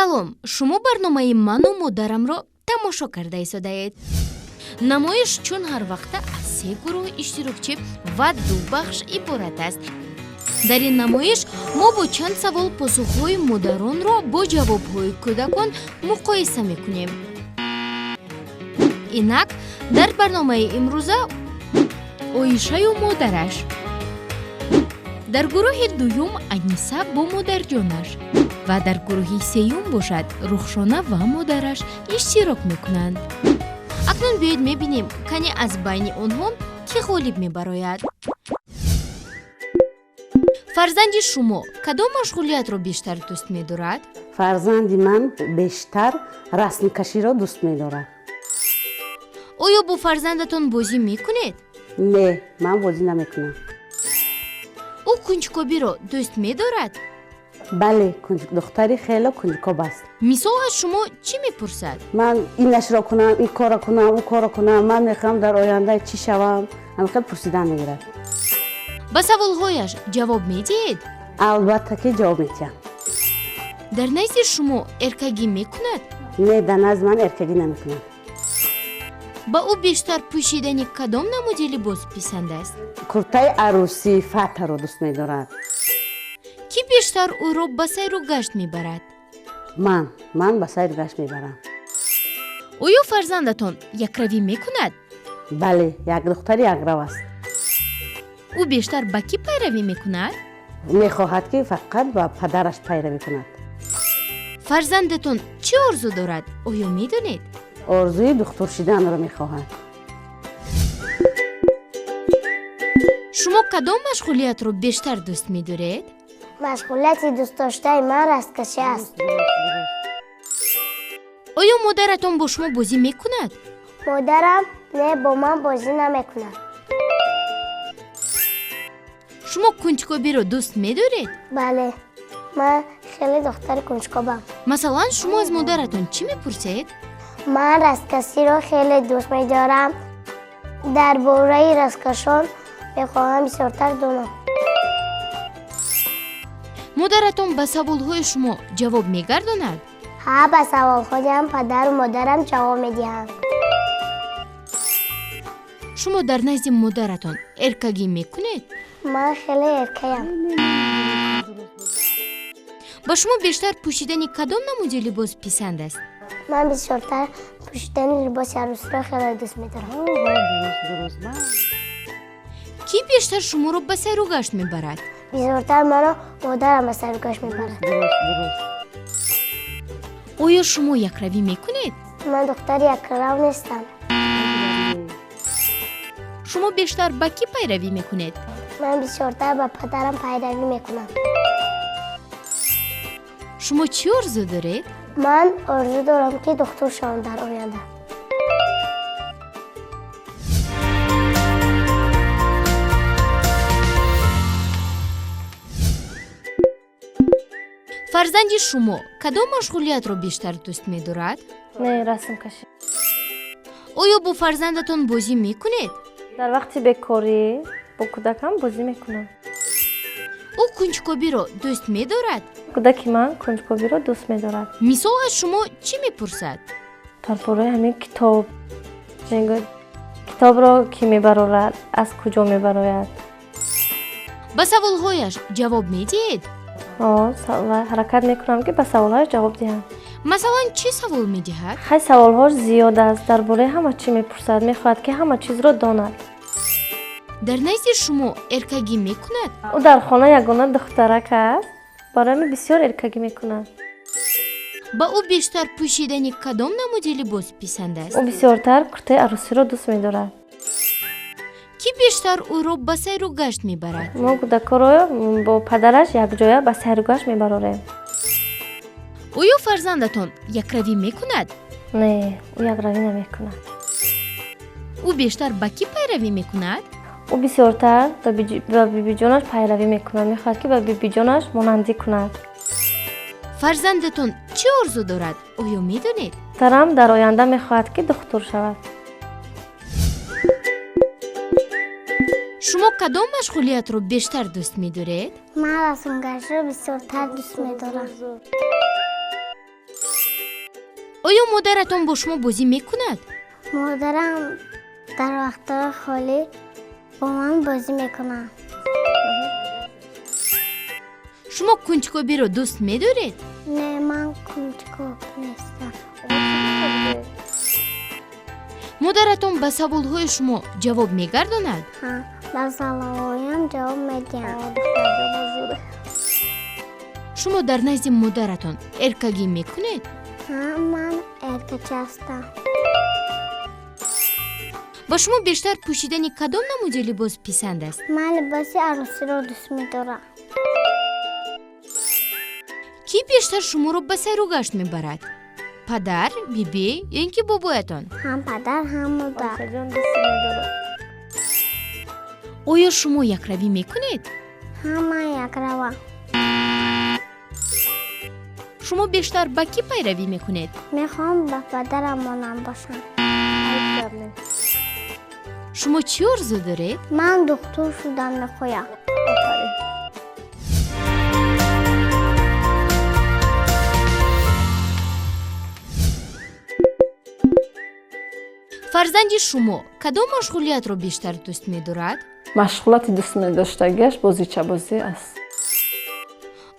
Салом, шумо барномаи ману модарамро тамошо карда истодаед. Намоиш чун ҳар вақта аз се гурӯҳ иштирокчӣ ва ду бахш иборат аст. Дар ин намоиш мо бо чанд савол посухҳои модаронро бо ҷавобҳои кӯдакон муқоиса мекунем. Инак, дар барномаи имрӯза Оишаю модараш. Дар гурӯҳи дуюм Аниса бо модарҷонаш ва дар гурӯҳи сеюм бошад Рухшона ва модараш иштирок мекунанд. Акнун биёед мебинем, кане аз байни онҳо кӣ ғолиб мебарояд. Фарзанди шумо кадом машғулиятро бештар дӯст медорад? Фарзанди ман бештар расмкаширо дӯст медорад. Оё бо фарзандатон бозӣ мекунед? Не, ман бозӣ намекунам. Ӯ кунҷкобиро дӯст медорад? Бале, духтари хело кунҷкоб аст. Мисол, аз шумо чӣ мепурсад? Ман инашро кунам, ин корро кунам, ӯ корро кунам, ман мехоҳам дар оянда чӣ шавам, ҳамин хел пурсидан мегирад. Ба саволҳояш ҷавоб медиҳед? Албатта ки ҷавоб медиҳам. Дар назди шумо эркагӣ мекунад? Не, дар назди ман эркагӣ намекунад. Ба ӯ бештар пӯшидани кадом намуди либос писанд аст? Куртаи арӯсӣ фатаро дӯст медорад. Кӣ бештар ӯро ба сайру гашт мебарад? Ман ба сайру гашт мебарам. Оё фарзандатон якравӣ мекунад? Бале, як духтари якрав аст. Ӯ бештар ба кӣ пайравӣ мекунад? Мехоҳад ки фақат ба падараш пайравӣ кунад. Фарзандатон чӣ орзу дорад, оё медонед? Орзуи духтур шиданро мехоҳад. Шумо кадом машғулиятро бештар дӯст медоред? Машғулияти дӯстдоштаи ман расмкашӣ аст. Оё модаратон бо шумо бозӣ мекунад? Модарам не, бо ман бозӣ намекунад. Шумо кунҷкобиро дӯст медоред? Бале, ман хеле духтари кунҷкобам. Масалан, шумо аз модаратон чӣ мепурсед? Ман расмкаширо хеле дӯст медорам. Дар бораи расмкашон мехоҳам бисёртар донам. Модаратон ба саволҳои шумо ҷавоб мегардонад? Ҳа, ба саволҳоям падару модарам ҷавоб медиҳанд. Шумо дар назди модаратон эркагӣ мекунед? Ман хеле эркаям. Ба шумо бештар пӯшидани кадом намуди либос писанд аст? Ман бисёртар пӯшидани либоси арӯсиро хеле дӯст медорам. Кӣ бештар шуморо ба сайру гашт мебарад? Бисёртар маро модарам ба сайру гашт мебарад. Оё шумо якравӣ мекунед? Ман духтари якрав нестам. Шумо бештар ба кӣ пайравӣ мекунед? Ман бисёртар ба падарам пайравӣ мекунам. Шумо чӣ орзу доред? Ман орзу дорам, ки духтур шавам дар оянда. Фарзанди шумо кадом машғулиятро бештар дӯст медорад? Не, расмкашӣ. Оё бо фарзандатон бозӣ мекунед? Дар вақти бекорӣ бо кӯдакам бозӣ мекунам. Ӯ кунҷкобиро дӯст медорад? Кӯдаки ман кунҷкобиро дӯст медорад. Мисол, аз шумо чӣ мепурсад? Дар бораи ҳамин китоб мегӯяд, китобро кӣ мебарорад, аз куҷо мебарояд. Ба саволҳояш ҷавоб медиҳед? Ва ҳаракат мекунам, ки ба саволҳояш ҷавоб диҳам. Масалан, чӣ савол медиҳад? Хай, саволҳош зиёд аст, дар бораи ҳама чӣ мепурсад, мехоҳад, ки ҳама чизро донад. Дар назди шумо эркагӣ мекунад? Ӯ дар хона ягона духтарак аст, барои ҳамин бисёр эркагӣ мекунад. Ба ӯ бештар пӯшидани кадом намуди либос писанд аст? Ӯ бисёртар куртаи арӯсиро дӯст медорад. Кӣ бештар ӯро ба сайру гашт мебарад? Мо кӯдакҳоро бо падараш якҷоя ба сайру гашт мебарорем. Оё фарзандатон якравӣ мекунад? Не, ӯ якравӣ намекунад. Ӯ бештар ба кӣ пайравӣ мекунад? Ӯ бисёртар ба бибиҷонаш пайравӣ мекунад, мехоҳад, ки ба бибиҷонаш монандӣ кунад. Фарзандатон чӣ орзу дорад, оё медонед? Духтарам дар оянда мехоҳад, ки духтур шавад. Шумо кадом машғулиятро бештар дӯст медоред? Ман расмгариро бисёртар дӯст медорам. Оё модаратон бо шумо бозӣ мекунад? Модарам дар вақтҳои холӣ бо ман бозӣ мекунад. Шумо кунҷкобиро дӯст медоред? Не, ман кунҷкоб нестам. Модаратон ба саволҳои шумо ҷавоб мегардонад? Ҳа, ба саволҳоям ҷавоб медиҳам. Шумо дар назди модаратон эркагӣ мекунед? Ҳа, ман эркача ҳастам. Ба шумо бештар пӯшидани кадом намуди либос писанд аст? Ман либоси арӯсиро дӯст медорам. Кӣ бештар шуморо ба сайру гашт мебарад? Падар, бибӣ ё ин ки бобоятон? Ҳам падар, ҳам модар. Оё шумо якравӣ мекунед? Ҳа, ман якравам. Шумо бештар ба кӣ пайравӣ мекунед? Мехоҳам ба падарам монанд бошам. Шумо чӣ орзу доред? Ман духтур шудан мехоҳам. Фарзанди шумо кадом машғулиятро бештар дӯст медорад? Машғулияти дӯст медоштагиаш бозичабозӣ аст.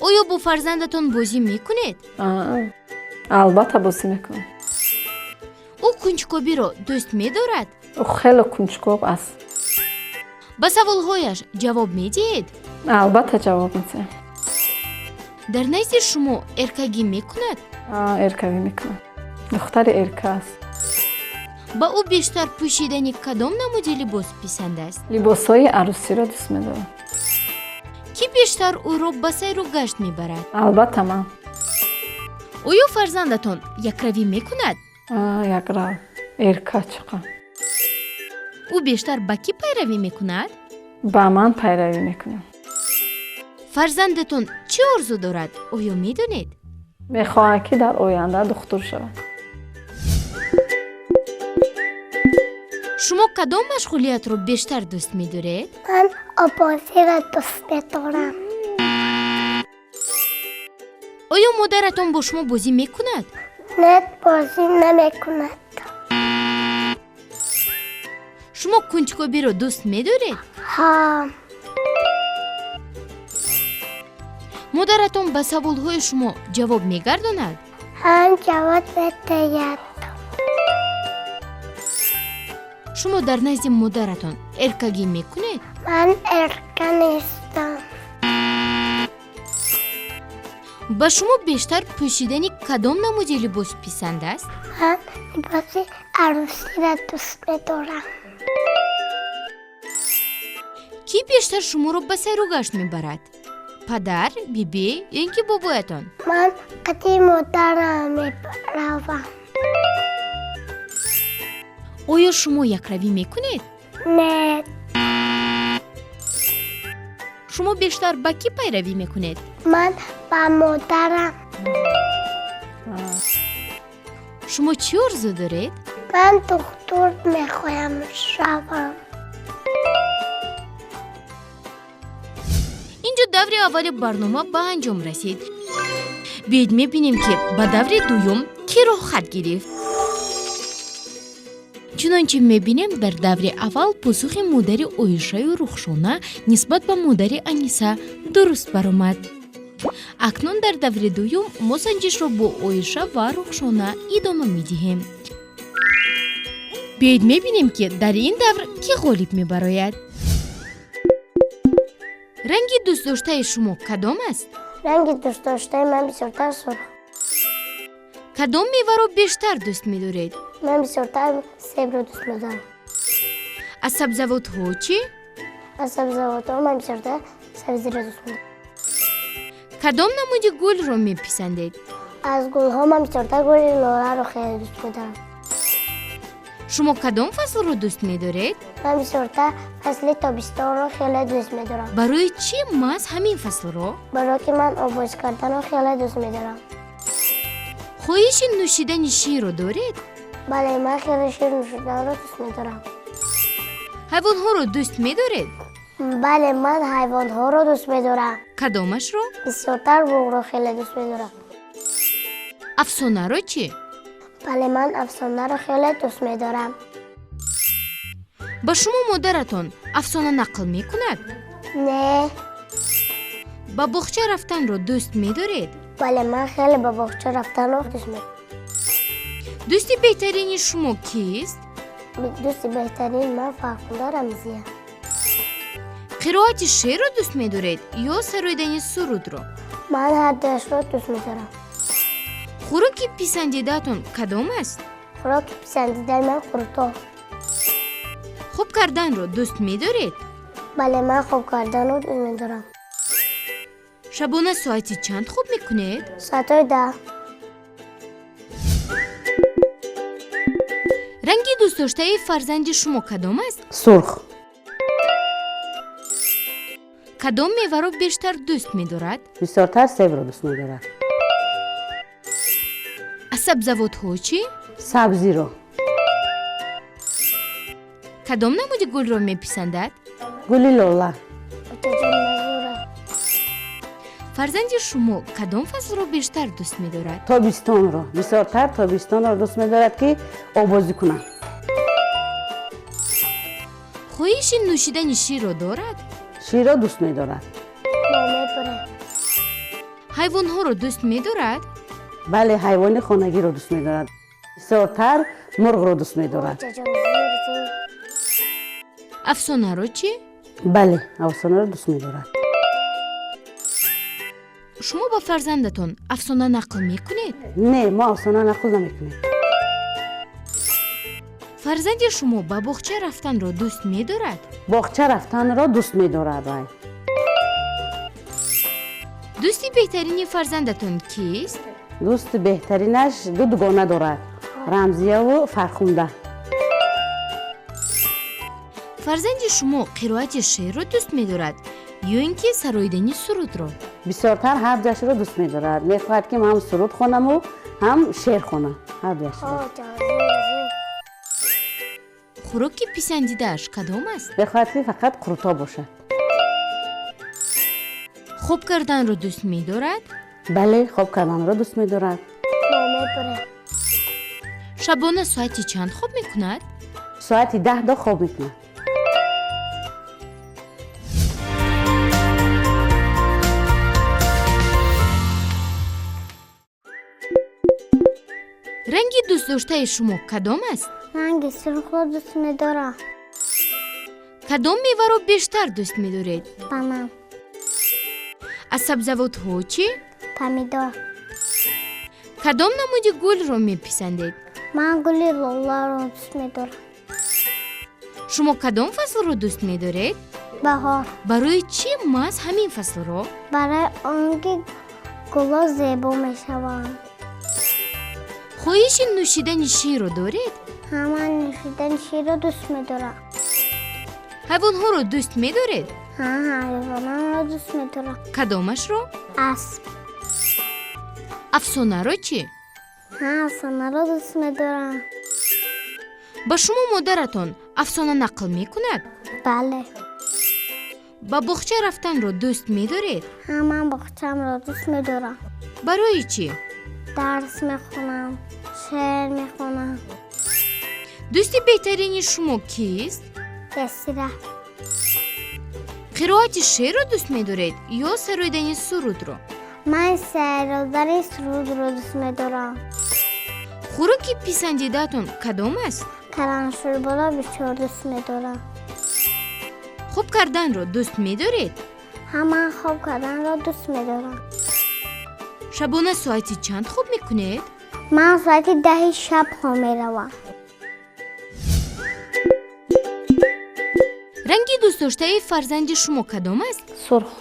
Оё бо фарзандатон бозӣ мекунед? Албатта бозӣ мекунам. Ӯ кунҷкобиро дӯст медорад? Ӯ хеле кунҷкоб аст. Ба саволҳояш ҷавоб медиҳед? Албатта ҷавоб медиҳам. Дар назди шумо эркагӣ мекунад? Эркагӣ мекунад. Духтари эрка аст. Ба ӯ бештар пӯшидани кадом намуди либос писанд аст? Либосҳои арӯсиро дӯст медорад. Кӣ бештар ӯро ба сайру гашт мебарад? Албатта ман. Оё фарзандатон якравӣ мекунад? Якрав. Эрка чиқа. Ӯ бештар ба кӣ пайравӣ мекунад? Ба ман пайравӣ мекунад. Фарзандатон чӣ орзу дорад? Оё медонед? Мехоҳад ки дар оянда духтур шавад. Шумо кадом машғулиятро бештар дӯст медоред? Ман обозиро дӯст медорам. Оё модаратон бо шумо бозӣ мекунад? Не, бозӣ намекунад. Шумо кунҷкобиро дӯст медоред? Ҳа. Модаратон ба саволҳои шумо ҷавоб мегардонад? Ҳа, ҷавоб медиҳад. Шумо дар назди модаратон эркагӣ мекунед? Ман эрка нестам. Ба шумо бештар пӯшидани кадом намуди либос писанд аст? Ман либоси арӯсиро дӯст медорам. Кӣ бештар шуморо ба сайру гашт мебарад? Падар, бибӣ ё ин ки бобоятон? Ман қати модарам мебаравам. Оё шумо якравӣ мекунед? Не. Шумо бештар ба кӣ пайравӣ мекунед? Ман ба модарам. Шумо чӣ орзу доред? Ман духтур мехоҳам шавам. Инҷо даври аввали барнома ба анҷом расид. Биёед мебинем, ки ба даври дуюм кӣ роҳхат гирифт. Чунончи мебинем, дар даври аввал посухи модари Оишаю Рухшона нисбат ба модари Аниса дуруст баромад. Акнун дар даври дуюм мо санҷишро бо Оиша ва Рухшона идома медиҳем. Биёед мебинем, ки дар ин давр кӣ ғолиб мебарояд. Ранги дӯстдоштаи шумо кадом аст? Ранги дӯстдоштаи ман бисёртар сурх. Кадом меваро бештар дӯст медоред? Ман бисёртар себро дӯст медорам. Аз сабзавотҳо чӣ? Аз сабзавотҳо ман бисёртар сабзиро дӯст медорам. Кадом намуди гулро меписандед? Аз гулҳо ман бисёртар гули лоларо хеле дӯст медорам. Шумо кадом фаслро дӯст медоред? Ман бисёртар фасли тобистонро хеле дӯст медорам. Барои чӣ маҳз ҳамин фаслро? Барое ки ман оббозӣ карданро хеле дӯст медорам. Хоҳиши нӯшидани ширро доред? Бале, ман хеле шир нӯшиданро дӯст медорам. Ҳайвонҳоро дӯст медоред? Бале, ман ҳайвонҳоро дӯст медорам. Кадомашро? Бисёртар мурғро хеле дӯст медорам. Афсонаро чӣ? Бале, ман афсонаро хеле дӯст медорам. Ба шумо модаратон афсона нақл мекунад? Не. Ба боғча рафтанро дӯст медоред? Бале, ман хеле ба боғча рафтанро дӯст медорам. Дӯсти беҳтарини шумо кист? Дӯсти беҳтарини ман Фархунда Рамзия. Қироати шеърро дӯст медоред ё сароидани сурудро? Ман ҳардуяшро дӯст медорам. Хӯроки писандидаатон кадом аст? Хӯроки писандидаи ман қурутоб. Хоб карданро дӯст медоред? Бале, ман хоб карданро дӯст медорам. Шабона соати чанд хоб мекунед? Соатҳои 10. Ранги дӯстдоштаи фарзанди шумо кадом аст? Сурх. Кадом меваро бештар дӯст медорад? Бисёртар себро дӯст медорад. Аз сабзавотҳо чӣ? Сабзиро. Кадом намуди гулро меписандад? Гули лола. Фарзанди шумо кадом фаслро бештар дӯст медорад? Тобистонро. Бисёртар тобистонро дӯст медорад, ки обозӣ кунад. Хоҳиши нӯшидани ширро дорад? Ширро дӯст медорад. Ҳайвонҳоро дӯст медорад? Бале, ҳайвони хонагиро дӯст медорад. Бисёртар мурғро дӯст медорад. Афсонаро чӣ? Бале, афсонаро дӯст медорад. Шумо ба фарзандатон афсона нақл мекунед? Не, мо афсона нақл намекунем. Фарзанди шумо ба боғча рафтанро дӯст медорад? Боғча рафтанро дӯст медорад вай. Дӯсти беҳтарини фарзандатон кист? Дӯсти беҳтаринаш ду дугона дорад, Рамзияву Фархунда. Фарзанди шумо қироати шеърро дӯст медорад ё ин ки сароидани сурудро? Бисёртар ҳардуяшро дӯст медорад. Мехоҳад, ки ҳам суруд хонаму ҳам шеър хонам, ҳардуяшро. Хӯроки писандидааш кадом аст? Мехоҳад, ки фақат қурутоб бошад. Хоб карданро дӯст медорад? Бале, хоб карданро дӯст медорад. Шабона соати чанд хоб мекунад? Соати 10 до хоб мекунад. Ранги дӯстдоштаи шумо кадом аст? Ранги сурхро дӯст медорам. Кадом меваро бештар дӯст медоред? Банан. Аз сабзавотҳо чӣ? Помидор. Кадом намуди гулро меписандед? Ман гули лоларо дӯст медорам. Шумо кадом фаслро дӯст медоред? Баҳор. Барои чӣ маҳз ҳамин фаслро? Барои он ки гулҳо зебо мешаванд. Хоҳиши нӯшидани ширро доред? Ҳа, ман нӯшидани ширро дӯст медорам. Ҳайвонҳоро дӯст медоред? Ҳа, ҳайвононро дӯст медорам. Кадомашро? Асп. Афсонаро чӣ? Ҳа, афсонаро дӯст медорам. Ба шумо модаратон афсона нақл мекунад? Бале. Ба боғча рафтанро дӯст медоред? Ҳа, ман боғчамро дӯст медорам. Барои чӣ? Дарс мехонам, шеър мехонам. Дӯсти беҳтарини шумо кист? Ясира. Қироати шеърро дӯст медоред ё сароидани сурудро? Ман сароидани сурудро дӯст медорам. Хӯроки писандидаатон кадом аст? Каланшӯрборо бисёр дӯст медорам. Хоб карданро дӯст медоред? Ҳа, ман хоб карданро дӯст медорам. Шабона соати чанд хоб мекунед? Ман соати 10 шаб хоб меравам. Ранги дӯстдоштаи фарзанди шумо кадом аст? Сурх.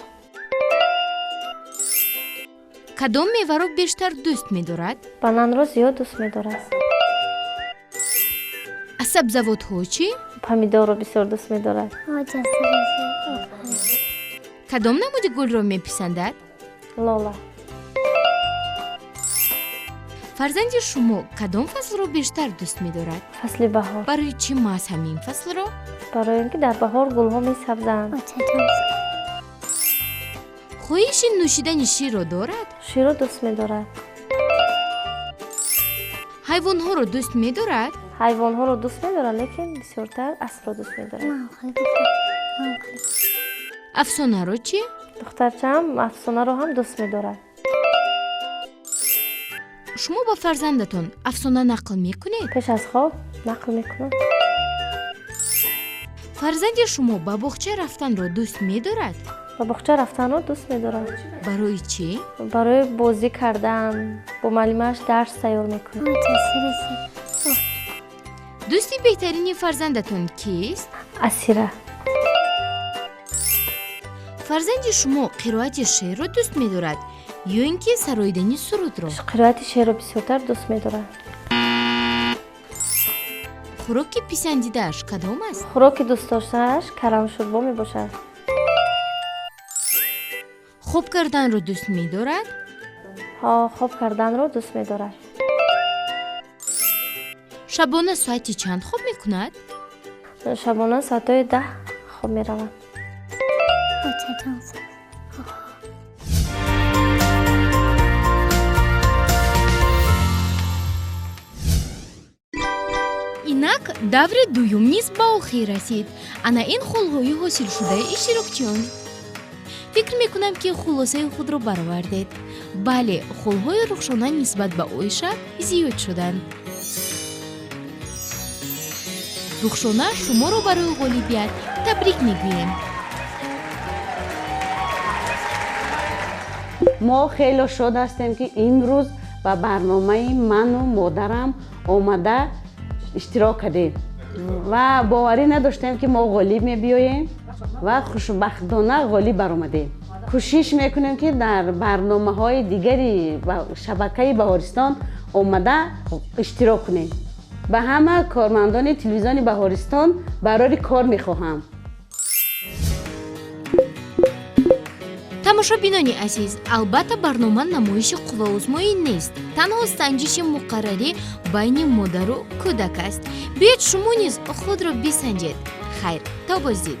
Кадом меваро бештар дӯст медорад? Бананро зиёд дӯст медорад. Аз сабзавотҳо чӣ? Помидорро бисёр дӯст медорад. Кадом намуди гулро меписандад? Лола. Фарзанди шумо кадом фаслро бештар дӯст медорад? Фасли баҳор. Барои чӣ маҳз ҳамин фаслро? Барои он ки дар баҳор гулҳо месабзанд. Хоҳиши нӯшидани ширро дорад? Ширро дӯст медорад. Ҳайвонҳоро дӯст медорад? Ҳайвонҳоро дӯст медорад, лекин бисёртар аспро дӯст медорад. Афсонаро чӣ? Духтарчаам афсонаро ҳам дӯст медорад. Шумо ба фарзандатон афсона нақл мекунед? Пеш аз хоб нақл мекунам. Фарзанди шумо ба боғча рафтанро дӯст медорад? Ба боғча рафтанро дӯст медорад. Барои чӣ? Барои бозӣ кардан, бо муаллимааш дарс тайёр мекунад. Дӯсти беҳтарини фарзандатон кист? Асира. Фарзанди шумо қироати шеърро дӯст медорад ё ин ки сароидани сурудро? Қироати шеърро бисёртар дӯст медорад. Хӯроки писандидааш кадом аст? Хӯроки дӯстдоштааш карамшӯрбо мебошад. Хоб карданро дӯст медорад? Ҳо, хоб карданро дӯст медорад. Шабона соати чанд хоб мекунад? Шабона соатҳои 10 хоб меравад. Инак даври дуюм низ ба охир расид. Ана ин холҳои ҳосилшудаи иштирокчиён. Фикр мекунам, ки хулосаи худро баровардед. Бале, холҳои Рухшона нисбат ба Оиша зиёд шуданд. Рухшона, шуморо барои ғолибият табрик мегӯем. Мо хеле шод ҳастем, ки имрӯз ба барномаи ману модарам омада иштирок кардем ва боварӣ надоштем, ки мо ғолиб мебиёем ва хушбахтона ғолиб баромадем. Кӯшиш мекунем, ки дар барномаҳои дигари шабакаи Баҳористон омада иштирок кунем. Ба ҳама кормандони телевизиони Баҳористон барори кор мехоҳам. Тамошобинони азиз, албатта, барнома намоиши қувваозмоӣ нест, танҳо санҷиши муқаррарӣ байни модару кӯдак аст. Биёед, шумо низ худро бисанҷед. Хайр, то боздид.